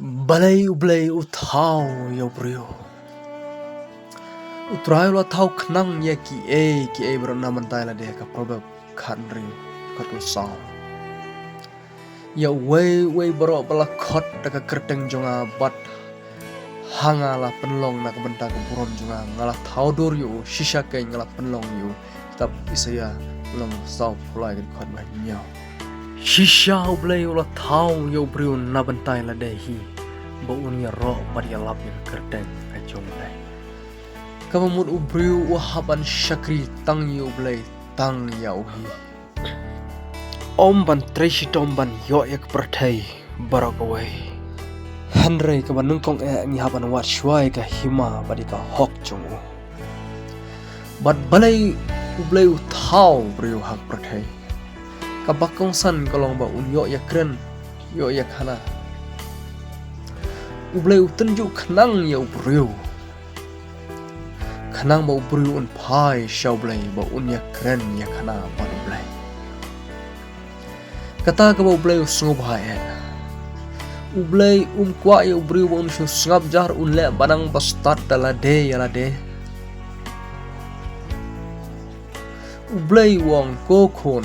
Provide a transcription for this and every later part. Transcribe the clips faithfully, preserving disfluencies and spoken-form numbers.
Balei U Blei u thaw ïa u briew? U Trai u la thaw khnang ïa kiei kiei baroh na bynta lade, ka Proverb khathynriew, khatsaw. Ïa uwei uwei baroh ba la khot da ka kyrteng jong nga bad ha nga la pynlong na ka bynta ka burom jong nga, nga la thaw dur ïa u, shisha keiñ nga la pynlong ïa u. Kitab Isaïah lynnong sawphew lai, ka dkhot ba hynñiew. Shisha U Blei u la thaw ïa u briew na bynta lade hi, ba un ïaroh bad ïalap ïa ka kyrteng ka jong U Blei. Kaba mut u briew u hap ban shakri tang ïa U Blei, tang ïa u hi. Ym ban trei shitom ban ïoh ïa ka pyrthei baroh kawei. Hynrei kaba nyngkong eh ngi hap ban wad shuwa ïa ka hima bad ïa ka hok jong u. Bad balei U Blei u thaw u briew ha ka pyrthei? Kaba kongsan ka long ba un ïoh ïakren, ïoh ïakhana. U Blei u tynjuh khnang ïa u briew, khnang ba u briew un phai sha U Blei, ba un ïakren ïakhana bad U Blei. Kata kaba U Blei u sngewbha eh. U Blei um kwah ïa u briew ba un shu sngap jar, un leh ba nang ba stad da lade ïa lade. U Blei u ong, ko khun.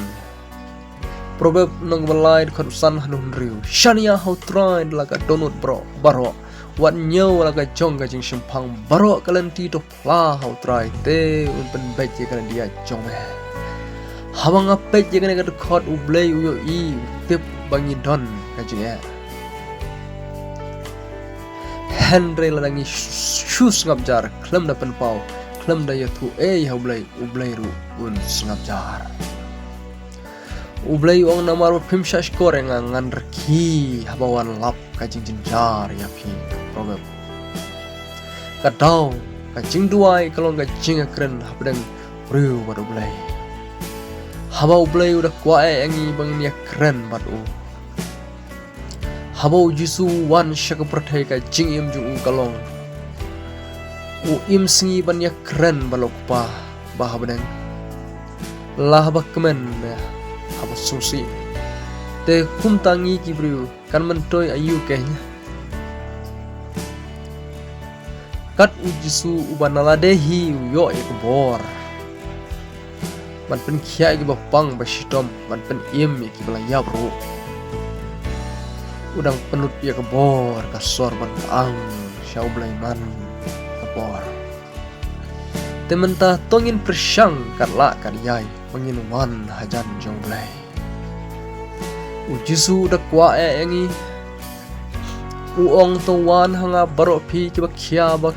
Proverb lynnong ba lai, dkhot san haduh hynriew. Shaniah ha U Trai da la ka dohnud baroh, baroh. Wat ñiew la ka jong ka jingshemphang baroh, ka lynti to phla ha U Trai, te un pynbeit ïa ka lynti jong me. Haba nga peit ïa kane ka dkhot, U Blei u ïohi, u tip ba ngi don ka jingeh. Hynrei lada ngi shu sngap jar, khlem da pynpaw, khlem da ïathuh ei ha U Blei, U Blei ruh un sngap jar. U Blei u ong, namar ba phim shahshkor ïa nga, ngan rkhie haba wan lap ka jingjynjar ïa phi. Proverb. Ka daw, ka jingduwai ka long ka jingïakren hapdeng briew bad U Blei. Haba U Blei u da kwah eh ïa ngi ba ngin ïakren bad u. Haba U Jisu u wan sha ka pyrthei, ka jingim jong u ka long, u im sngi ban ïakren bad la u Kpa ba ha bneng. La haba kmen, haba sngewsih. Te kumta ngi ki briew, kan myntoi aïu keiñ? Kat U Jisu uba na lade hi u ïoh ïa ka bor ban pynkhiah ïa kiba pang ba shitom, ban pynim ïa kiba la ïap ruh, u dang pynlut ïa ka bor ka sor ban ang sha U Blei man ka por. Te mynta to ngin pyrshang kat lah kat ïai ba ngin wan hajan jong U Blei. U Jisu u da kwah eh ïa ngi. U ong, to wan ha nga baroh phi kiba khia bad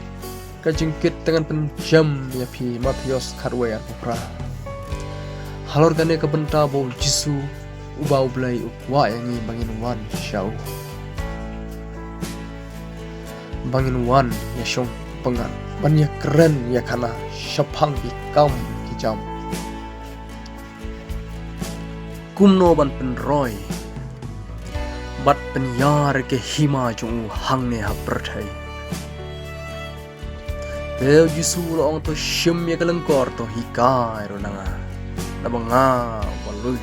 ka jingkit, te ngan pynjem ïa phi. Mathaios khatwei, arphew phra. Halor kane ka bynta ba U Jisu uba U Blei u kwah ïa ngi ba ngin wan sha u, ba ngin wan ïashong pyngngad, ban ïakren ïakhana shaphang ki kam ki jam. Kumno ban pynroi bad pynïar ïa ka hima jong u hangne ha pyrthei? Te U Jisu u la ong, to shim ïa ka lyngkor, to hikai ruh na nga, naba nga uba lui